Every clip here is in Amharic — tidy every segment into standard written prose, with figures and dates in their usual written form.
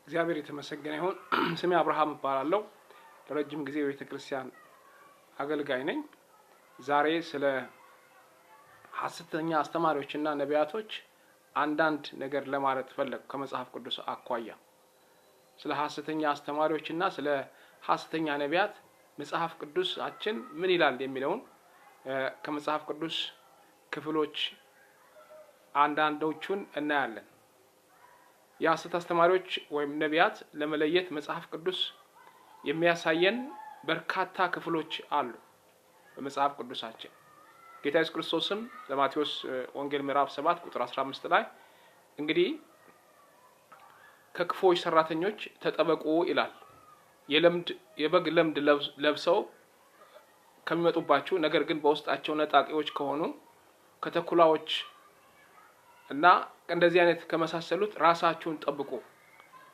እግዚአብሔር የተመሰገነ ይሁን። ስሜ አብርሃም እባላለሁ። ለረጅም ጊዜ የቤተ ክርስቲያን አገልጋይ ነኝ። ዛሬ ስለ ሐሰተኛ አስተማሪዎችና ነቢያቶች አንዳንድ ነገር ለማለት ፈለግኩ ከመጽሐፍ ቅዱስ አኳያ። ስለ ሐሰተኛ አስተማሪዎችና ስለ ሐሰተኛ ነቢያት መጽሐፍ ቅዱሳችን ምን ይላል የሚለውን ከመጽሐፍ ቅዱስ ክፍሎች አንዳንዶቹን እናያለን። የሐሰት አስተማሪዎች ወይም ነቢያት ለመለየት መጽሐፍ ቅዱስ የሚያሳየን በርካታ ክፍሎች አሉ በመጽሐፍ ቅዱሳችን። ጌታ ኢየሱስ ክርስቶስም ለማቴዎስ ወንጌል ምዕራፍ 7 ቁጥር 15 ላይ እንግዲህ ከክፉዎች ሰራተኞች ተጠበቁ ይላል። የለምድ የበግ ለምድ ለብሰው ከሚመጡባችሁ ነገር ግን በውስጣቸው ነጣቂዎች ከሆኑ ከተኩላዎች እና እንደዚህ አይነት ከመሳሰሉት ራሳችሁን ጠብቁ፣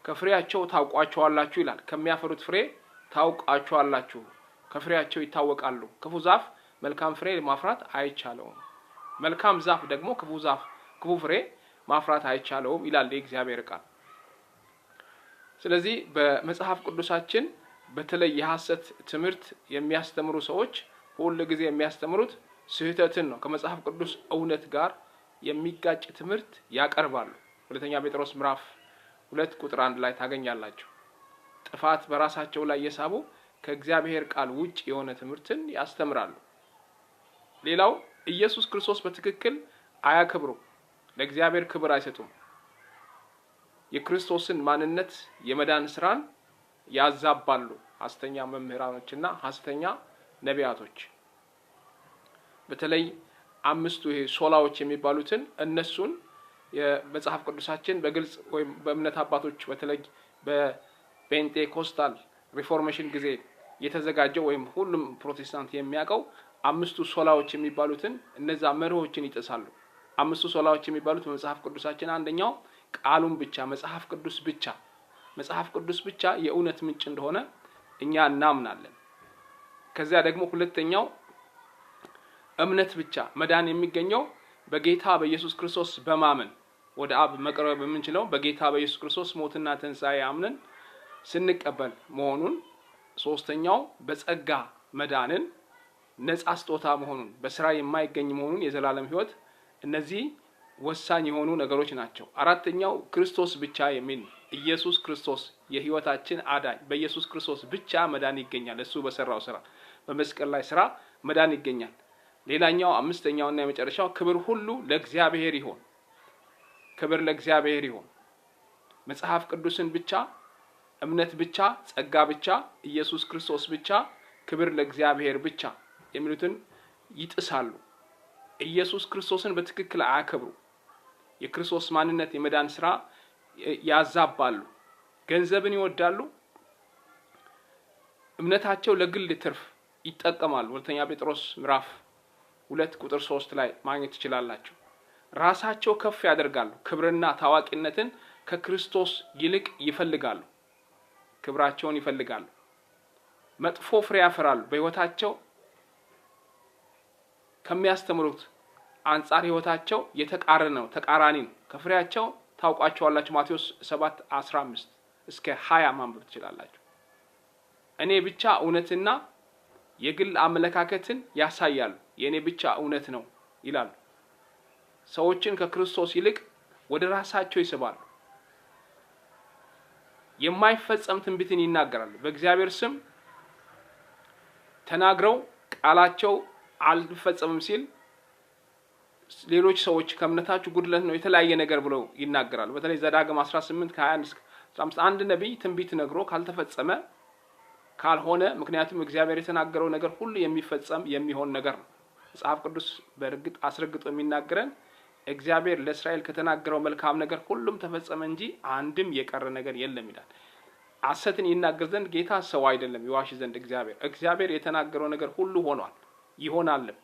ከፍሬያቸው ታውቋቸዋላችሁ ይላል። ከሚያፈሩት ፍሬ ታውቋቸዋላችሁ፣ ከፍሬያቸው ይታወቃሉ። ክፉ ዛፍ መልካም ፍሬ ማፍራት አይቻለውም፣ መልካም ዛፍ ደግሞ ክፉ ዛፍ ክፉ ፍሬ ማፍራት አይቻለውም ይላል የእግዚአብሔር ቃል። ስለዚህ በመጽሐፍ ቅዱሳችን በተለይ የሐሰት ትምህርት የሚያስተምሩ ሰዎች ሁል ጊዜ የሚያስተምሩት ስህተትን ነው። ከመጽሐፍ ቅዱስ እውነት ጋር የሚጋጭ ትምህርት ያቀርባሉ። ሁለተኛ ጴጥሮስ ምዕራፍ 2 ቁጥር 1 ላይ ታገኛላችሁ። ጥፋት በራሳቸው ላይ የሳቡ ከእግዚአብሔር ቃል ውጭ የሆነ ትምህርትን ያስተምራሉ። ሌላው ኢየሱስ ክርስቶስ በትክክል አያከብሩም፣ ለእግዚአብሔር ክብር አይሰጡም። የክርስቶስን ማንነት የመዳን ስራን ያዛባሉ። ሐሰተኛ መምህራኖችና ሐሰተኛ ነቢያቶች በተለይ አምስቱ ይሄ ሶላዎች የሚባሉትን እነሱን የመጽሐፍ ቅዱሳችን በግልጽ ወይም በእምነት አባቶች በተለይ በ Pentecostal Reformation ጊዜ የተዘጋጀው ወይም ሁሉም ፕሮቴስታንት የሚያውቀው አምስቱ ሶላዎች የሚባሉትን እነዛ መርሆችን ይጥሳሉ። አምስቱ ሶላዎች የሚባሉት በመጽሐፍ ቅዱሳችን አንደኛው ቃሉን ብቻ መጽሐፍ ቅዱስ ብቻ መጽሐፍ ቅዱስ ብቻ የእውነት ምንጭ እንደሆነ እኛ እናምናለን። ከዚያ ደግሞ ሁለተኛው እምነት ብቻ መዳን የሚገኘው በጌታ በኢየሱስ ክርስቶስ በማመን ወደ አብ መቅረብ የምንችለው በጌታ በኢየሱስ ክርስቶስ ሞትና ትንሣኤ አምነን ስንቀበል መሆኑን፣ ሶስተኛው በጸጋ መዳንን ነጻ ስጦታ መሆኑን በስራ የማይገኝ መሆኑን የዘላለም ሕይወት፣ እነዚህ ወሳኝ የሆኑ ነገሮች ናቸው። አራተኛው ክርስቶስ ብቻ የሚል ኢየሱስ ክርስቶስ የሕይወታችን አዳኝ፣ በኢየሱስ ክርስቶስ ብቻ መዳን ይገኛል። እሱ በሰራው ስራ በመስቀል ላይ ስራ መዳን ይገኛል። ሌላኛው አምስተኛውና የመጨረሻው ክብር ሁሉ ለእግዚአብሔር ይሁን። ክብር ለእግዚአብሔር ይሁን። መጽሐፍ ቅዱስን ብቻ፣ እምነት ብቻ፣ ጸጋ ብቻ፣ ኢየሱስ ክርስቶስ ብቻ፣ ክብር ለእግዚአብሔር ብቻ የሚሉትን ይጥሳሉ። ኢየሱስ ክርስቶስን በትክክል አያከብሩ። የክርስቶስ ማንነት የመዳን ስራ ያዛባሉ። ገንዘብን ይወዳሉ። እምነታቸው ለግል ትርፍ ይጠቀማሉ። ሁለተኛ ጴጥሮስ ምዕራፍ 2 ቁጥር 3 ላይ ማግኘት ትችላላችሁ። ራሳቸው ከፍ ያደርጋሉ። ክብርና ታዋቂነትን ከክርስቶስ ይልቅ ይፈልጋሉ። ክብራቸውን ይፈልጋሉ። መጥፎ ፍሬ ያፈራሉ። በሕይወታቸው ከሚያስተምሩት አንጻር ሕይወታቸው የተቃረነ ነው፣ ተቃራኒ ነው። ከፍሬያቸው ታውቋቸዋላችሁ። ማቴዎስ 7:15 እስከ 20 ማንበብ ትችላላችሁ። እኔ ብቻ እውነትና የግል አመለካከትን ያሳያሉ። የእኔ ብቻ እውነት ነው ይላሉ። ሰዎችን ከክርስቶስ ይልቅ ወደ ራሳቸው ይስባሉ። የማይፈጸም ትንቢትን ይናገራሉ። በእግዚአብሔር ስም ተናግረው ቃላቸው አልፈጸምም ሲል ሌሎች ሰዎች ከእምነታችሁ ጉድለት ነው የተለያየ ነገር ብለው ይናገራሉ። በተለይ ዘዳግም 18 ከ21 እስከ 15 አንድ ነቢይ ትንቢት ነግሮ ካልተፈጸመ ካልሆነ፣ ምክንያቱም እግዚአብሔር የተናገረው ነገር ሁሉ የሚፈጸም የሚሆን ነገር ነው። መጽሐፍ ቅዱስ በእርግጥ አስረግጦ የሚናገረን እግዚአብሔር ለእስራኤል ከተናገረው መልካም ነገር ሁሉም ተፈጸመ እንጂ አንድም የቀረ ነገር የለም ይላል። ሐሰትን ይናገር ዘንድ ጌታ ሰው አይደለም ይዋሽ ዘንድ እግዚአብሔር የተናገረው ነገር ሁሉ ሆኗል ይሆናልም።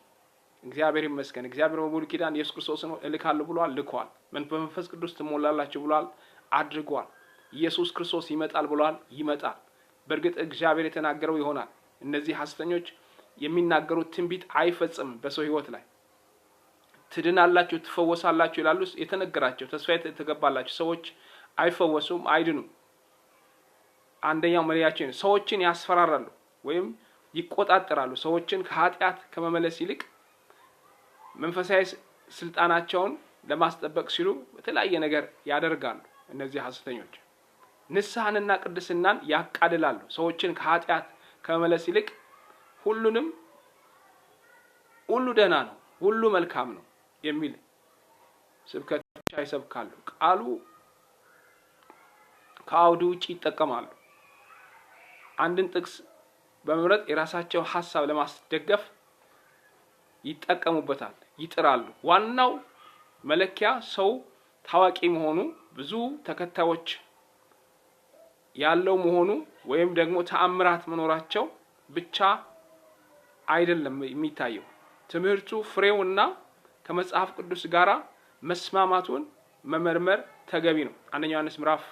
እግዚአብሔር ይመስገን። እግዚአብሔር በብሉይ ኪዳን ኢየሱስ ክርስቶስን እልካለሁ ብሏል፣ ልኳል። በመንፈስ ቅዱስ ትሞላላችሁ ብሏል፣ አድርጓል። ኢየሱስ ክርስቶስ ይመጣል ብሏል፣ ይመጣል። በእርግጥ እግዚአብሔር የተናገረው ይሆናል። እነዚህ ሐሰተኞች የሚናገሩት ትንቢት አይፈጽምም በሰው ሕይወት ላይ። ትድናላችሁ፣ ትፈወሳላችሁ ይላሉ። የተነገራቸው ተስፋ የተገባላቸው ሰዎች አይፈወሱም፣ አይድኑም። አንደኛው መለያቸው ነው። ሰዎችን ያስፈራራሉ ወይም ይቆጣጠራሉ። ሰዎችን ከኃጢአት ከመመለስ ይልቅ መንፈሳዊ ስልጣናቸውን ለማስጠበቅ ሲሉ በተለያየ ነገር ያደርጋሉ። እነዚህ ሐሰተኞች ንስሐንና ቅድስናን ያቃልላሉ። ሰዎችን ከኃጢአት ከመመለስ ይልቅ ሁሉንም ሁሉ ደህና ነው፣ ሁሉ መልካም ነው የሚል ስብከት ብቻ ይሰብካሉ። ቃሉ ከአውዱ ውጭ ይጠቀማሉ። አንድን ጥቅስ በመምረጥ የራሳቸውን ሀሳብ ለማስደገፍ ይጠቀሙበታል፣ ይጥራሉ። ዋናው መለኪያ ሰው ታዋቂ መሆኑ፣ ብዙ ተከታዮች ያለው መሆኑ ወይም ደግሞ ተአምራት መኖራቸው ብቻ አይደለም የሚታየው። ትምህርቱ ፍሬውና ከመጽሐፍ ቅዱስ ጋራ መስማማቱን መመርመር ተገቢ ነው። አንደኛ ዮሐንስ ምዕራፍ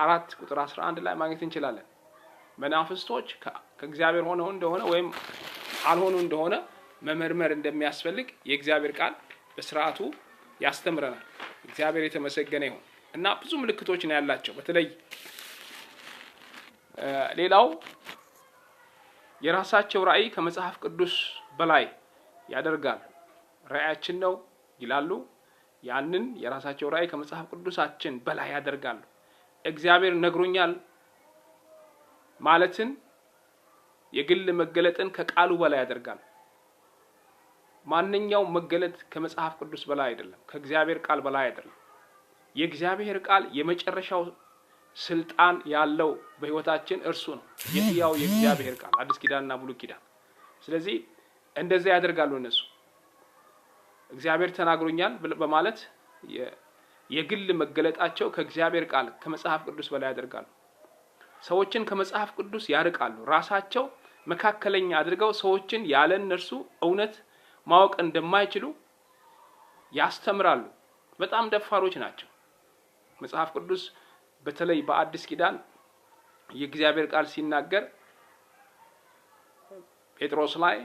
4 ቁጥር 11 ላይ ማግኘት እንችላለን። መናፍስቶች ከእግዚአብሔር ሆነው እንደሆነ ወይም አልሆኑ እንደሆነ መመርመር እንደሚያስፈልግ የእግዚአብሔር ቃል በስርዓቱ ያስተምረናል። እግዚአብሔር የተመሰገነ ይሁን እና ብዙ ምልክቶች ነው ያላቸው። በተለይ ሌላው የራሳቸው ራዕይ ከመጽሐፍ ቅዱስ በላይ ያደርጋሉ። ራዕያችን ነው ይላሉ። ያንን የራሳቸው ራዕይ ከመጽሐፍ ቅዱሳችን በላይ ያደርጋሉ። እግዚአብሔር ነግሮኛል ማለትን የግል መገለጥን ከቃሉ በላይ ያደርጋል። ማንኛውም መገለጥ ከመጽሐፍ ቅዱስ በላይ አይደለም፣ ከእግዚአብሔር ቃል በላይ አይደለም። የእግዚአብሔር ቃል የመጨረሻው ስልጣን ያለው በሕይወታችን እርሱ ነው፣ የሕያው የእግዚአብሔር ቃል አዲስ ኪዳንና ብሉይ ኪዳን። ስለዚህ እንደዚያ ያደርጋሉ እነሱ። እግዚአብሔር ተናግሮኛል በማለት የግል መገለጣቸው ከእግዚአብሔር ቃል ከመጽሐፍ ቅዱስ በላይ ያደርጋሉ። ሰዎችን ከመጽሐፍ ቅዱስ ያርቃሉ። ራሳቸው መካከለኛ አድርገው ሰዎችን ያለ እነርሱ እውነት ማወቅ እንደማይችሉ ያስተምራሉ። በጣም ደፋሮች ናቸው። መጽሐፍ ቅዱስ በተለይ በአዲስ ኪዳን የእግዚአብሔር ቃል ሲናገር ጴጥሮስ ላይ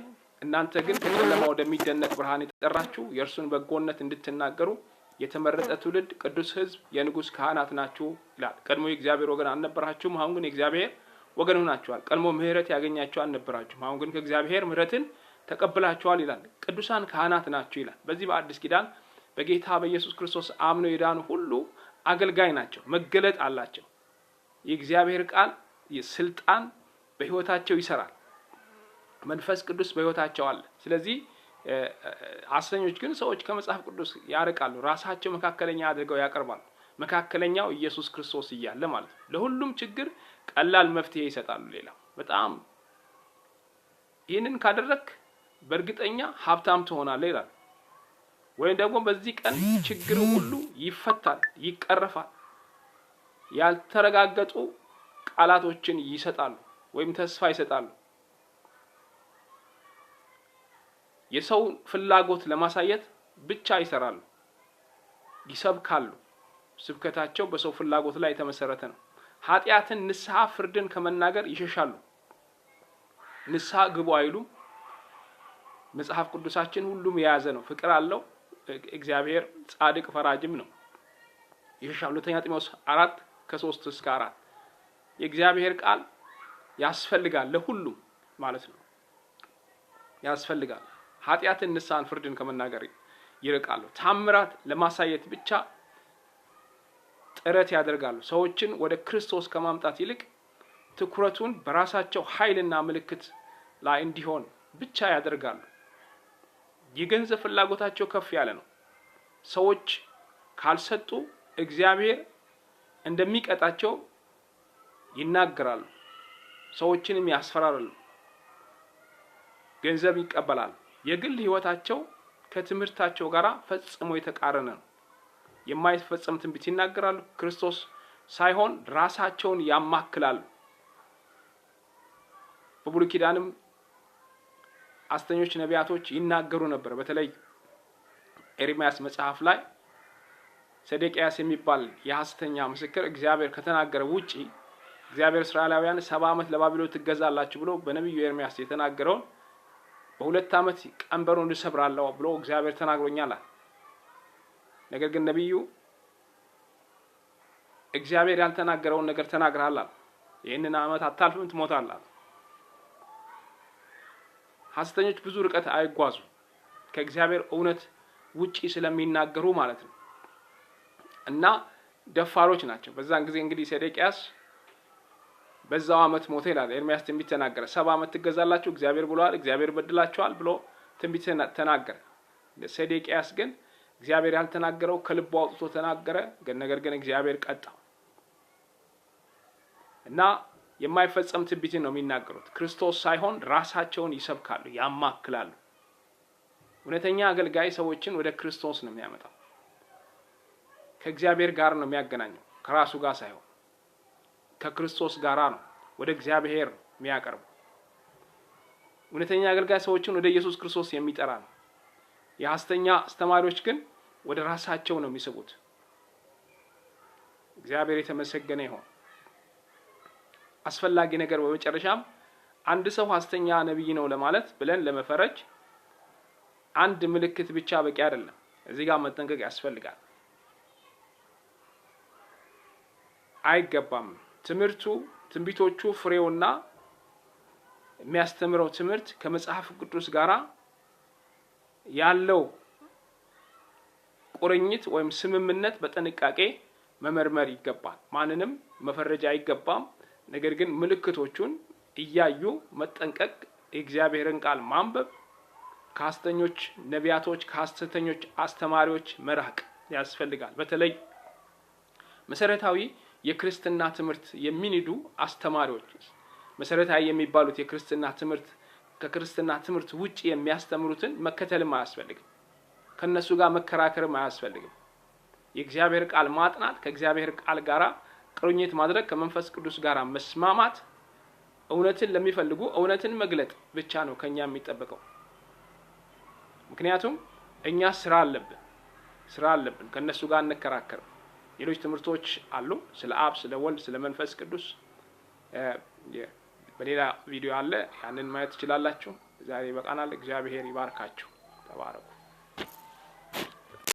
እናንተ ግን ከጨለማ ወደሚደነቅ ብርሃን የጠራችሁ የእርሱን በጎነት እንድትናገሩ የተመረጠ ትውልድ፣ ቅዱስ ሕዝብ፣ የንጉሥ ካህናት ናችሁ ይላል። ቀድሞ የእግዚአብሔር ወገን አልነበራችሁም፣ አሁን ግን የእግዚአብሔር ወገን ሆናችኋል። ቀድሞ ምሕረት ያገኛችሁ አልነበራችሁም፣ አሁን ግን ከእግዚአብሔር ምሕረትን ተቀብላችኋል ይላል። ቅዱሳን ካህናት ናችሁ ይላል። በዚህ በአዲስ ኪዳን በጌታ በኢየሱስ ክርስቶስ አምነው የዳኑ ሁሉ አገልጋይ ናቸው፣ መገለጥ አላቸው። የእግዚአብሔር ቃል ስልጣን በሕይወታቸው ይሰራል። መንፈስ ቅዱስ በሕይወታቸው አለ። ስለዚህ ሐሰተኞች ግን ሰዎች ከመጽሐፍ ቅዱስ ያርቃሉ። ራሳቸው መካከለኛ አድርገው ያቀርባሉ። መካከለኛው ኢየሱስ ክርስቶስ እያለ ማለት ነው። ለሁሉም ችግር ቀላል መፍትሄ ይሰጣሉ። ሌላው በጣም ይህንን ካደረክ በእርግጠኛ ሀብታም ትሆናለህ ይላል። ወይም ደግሞ በዚህ ቀን ችግር ሁሉ ይፈታል፣ ይቀረፋል። ያልተረጋገጡ ቃላቶችን ይሰጣሉ ወይም ተስፋ ይሰጣሉ። የሰው ፍላጎት ለማሳየት ብቻ ይሰራሉ፣ ይሰብካሉ። ስብከታቸው በሰው ፍላጎት ላይ የተመሰረተ ነው። ኃጢአትን፣ ንስሐ፣ ፍርድን ከመናገር ይሸሻሉ። ንስሐ ግቡ አይሉም። መጽሐፍ ቅዱሳችን ሁሉም የያዘ ነው። ፍቅር አለው። እግዚአብሔር ጻድቅ ፈራጅም ነው። ይሸሻሉ። ሁለተኛ ጢሞቴዎስ 4 ከ3 እስከ 4 የእግዚአብሔር ቃል ያስፈልጋል ለሁሉም ማለት ነው። ያስፈልጋል። ኃጢአትን፣ ንስሐን፣ ፍርድን ከመናገር ይርቃሉ። ታምራት ለማሳየት ብቻ ጥረት ያደርጋሉ። ሰዎችን ወደ ክርስቶስ ከማምጣት ይልቅ ትኩረቱን በራሳቸው ኃይልና ምልክት ላይ እንዲሆን ብቻ ያደርጋሉ። የገንዘብ ፍላጎታቸው ከፍ ያለ ነው። ሰዎች ካልሰጡ እግዚአብሔር እንደሚቀጣቸው ይናገራሉ። ሰዎችንም ያስፈራራሉ። ገንዘብ ይቀበላሉ። የግል ሕይወታቸው ከትምህርታቸው ጋር ፈጽሞ የተቃረነ ነው። የማይፈጸም ትንቢት ይናገራሉ። ክርስቶስ ሳይሆን ራሳቸውን ያማክላሉ። በብሉይ ኪዳንም ሐሰተኞች ነቢያቶች ይናገሩ ነበር። በተለይ ኤርምያስ መጽሐፍ ላይ ሰዴቅያስ የሚባል የሐሰተኛ ምስክር እግዚአብሔር ከተናገረ ውጪ እግዚአብሔር እስራኤላውያን 70 ዓመት ለባቢሎን ትገዛላችሁ ብሎ በነቢዩ ኤርምያስ የተናገረውን በ2 ዓመት ቀንበሩን ልሰብራለሁ ብሎ እግዚአብሔር ተናግሮኛል አለ። ነገር ግን ነቢዩ እግዚአብሔር ያልተናገረውን ነገር ተናግረሃል አለ። ይህንን ዓመት አታልፍም፣ ትሞታለህ። ሐሰተኞች ብዙ ርቀት አይጓዙ ከእግዚአብሔር እውነት ውጪ ስለሚናገሩ ማለት ነው። እና ደፋሮች ናቸው። በዛን ጊዜ እንግዲህ ሴዴቅያስ በዛው ዓመት ሞተ ይላል። ኤርሚያስ ትንቢት ተናገረ። 70 ዓመት ትገዛላችሁ እግዚአብሔር ብሏል፣ እግዚአብሔር በድላችኋል ብሎ ትንቢት ተናገረ። ሴዴቅያስ ግን እግዚአብሔር ያልተናገረው ከልቡ አውጥቶ ተናገረ። ነገር ግን እግዚአብሔር ቀጣው እና የማይፈጸም ትንቢትን ነው የሚናገሩት። ክርስቶስ ሳይሆን ራሳቸውን ይሰብካሉ፣ ያማክላሉ። እውነተኛ አገልጋይ ሰዎችን ወደ ክርስቶስ ነው የሚያመጣው። ከእግዚአብሔር ጋር ነው የሚያገናኘው፣ ከራሱ ጋር ሳይሆን ከክርስቶስ ጋራ ነው ወደ እግዚአብሔር የሚያቀርበው። እውነተኛ አገልጋይ ሰዎችን ወደ ኢየሱስ ክርስቶስ የሚጠራ ነው። የሐሰተኛ አስተማሪዎች ግን ወደ ራሳቸው ነው የሚስቡት። እግዚአብሔር የተመሰገነ ይሁን። አስፈላጊ ነገር በመጨረሻም አንድ ሰው ሐሰተኛ ነቢይ ነው ለማለት ብለን ለመፈረጅ አንድ ምልክት ብቻ በቂ አይደለም። እዚህ ጋር መጠንቀቅ ያስፈልጋል። አይገባም። ትምህርቱ፣ ትንቢቶቹ፣ ፍሬውና የሚያስተምረው ትምህርት ከመጽሐፍ ቅዱስ ጋራ ያለው ቁርኝት ወይም ስምምነት በጥንቃቄ መመርመር ይገባል። ማንንም መፈረጅ አይገባም። ነገር ግን ምልክቶቹን እያዩ መጠንቀቅ፣ የእግዚአብሔርን ቃል ማንበብ፣ ከሐሰተኞች ነቢያቶች፣ ከሐሰተኞች አስተማሪዎች መራቅ ያስፈልጋል። በተለይ መሰረታዊ የክርስትና ትምህርት የሚንዱ አስተማሪዎች፣ መሰረታዊ የሚባሉት የክርስትና ትምህርት ከክርስትና ትምህርት ውጪ የሚያስተምሩትን መከተልም አያስፈልግም። ከነሱ ጋር መከራከርም አያስፈልግም። የእግዚአብሔር ቃል ማጥናት፣ ከእግዚአብሔር ቃል ጋራ ቁርኝት ማድረግ፣ ከመንፈስ ቅዱስ ጋራ መስማማት፣ እውነትን ለሚፈልጉ እውነትን መግለጥ ብቻ ነው ከኛ የሚጠበቀው። ምክንያቱም እኛ ስራ አለብን፣ ስራ አለብን። ከነሱ ጋር አንከራከርም። ሌሎች ትምህርቶች አሉ፣ ስለ አብ፣ ስለ ወልድ፣ ስለ መንፈስ ቅዱስ በሌላ ቪዲዮ አለ። ያንን ማየት ትችላላችሁ። ዛሬ ይበቃናል። እግዚአብሔር ይባርካችሁ። ተባረኩ።